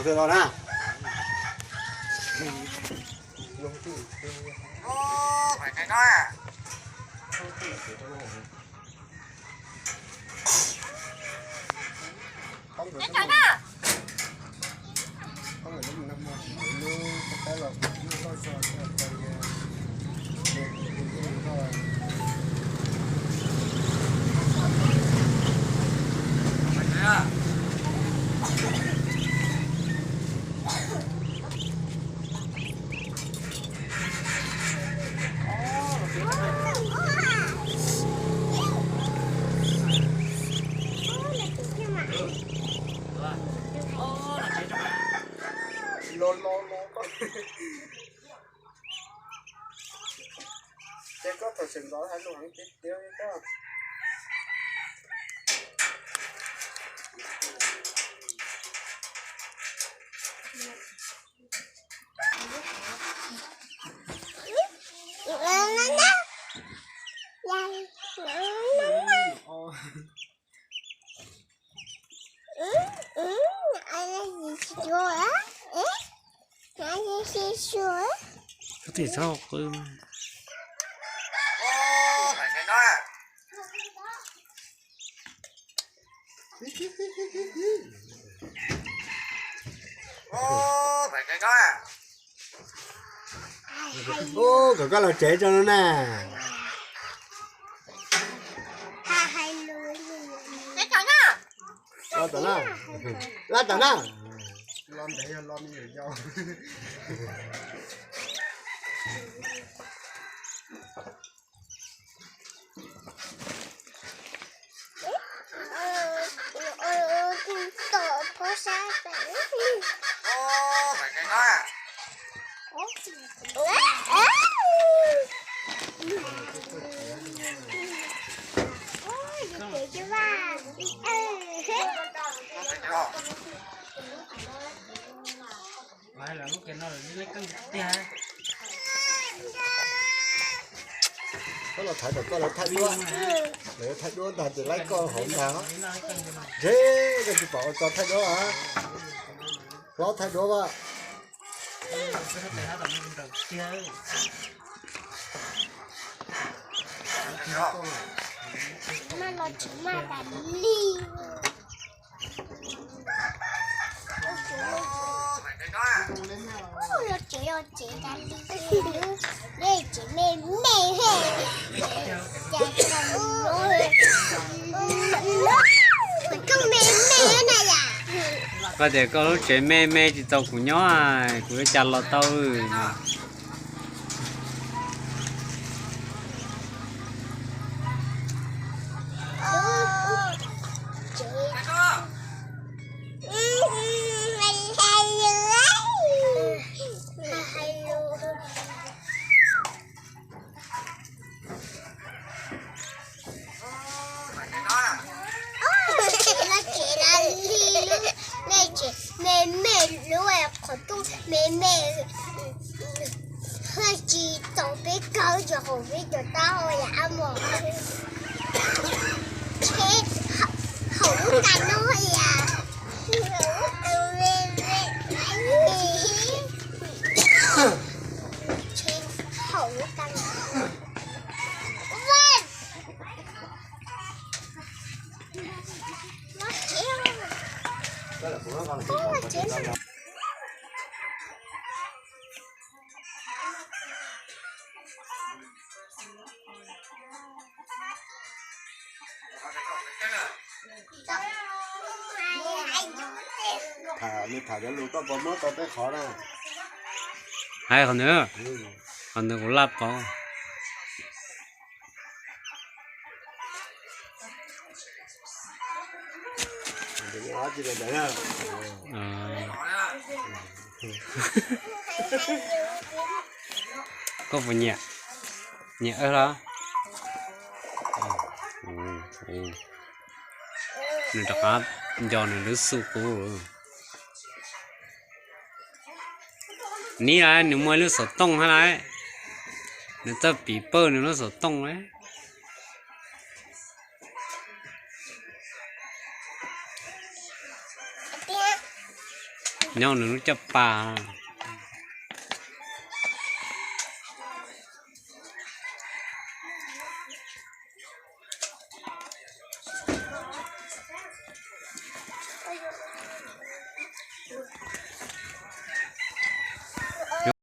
Ntawd los na. Los los los. Ces koj thaum sawv ntxov hais lus heev tiag tiag li koj. Koj tig txhob qw. Ub, kom koj los tsev tso no na. Los tom na. Los ntev yog los me nyuam yaus. Koj los thaiv kom koj lawv thaij duab, lawv thaij duab ntag ces laib koj hauv ntag. Ntshe koj tsis pom ua tso thaij duab. Hlob thaij duab as. Koj tias koj lub tsev me me tsis txaus kuv nyob, kuv yuav cas los tau no. Me me lub qhov rooj me me, tsis txaus peb kawg tsis haum peb cov taub hau yam mos. Tsheb haum lub kas no yam. Haum lub kas no. Tham, nws tham cov lus koj puas muab tau tej qhov na? Hais qhov nws, qhov nws kuv laj paub. Koj puas nyiam? Nyiam los? Nws rov qab nco nws lub xu qub. Nib lawm, nws muaj ib lub xov tooj hab lawm. Nws txawj piv pawg nws lub xov tooj lawm. Nyob nws lub caj pas.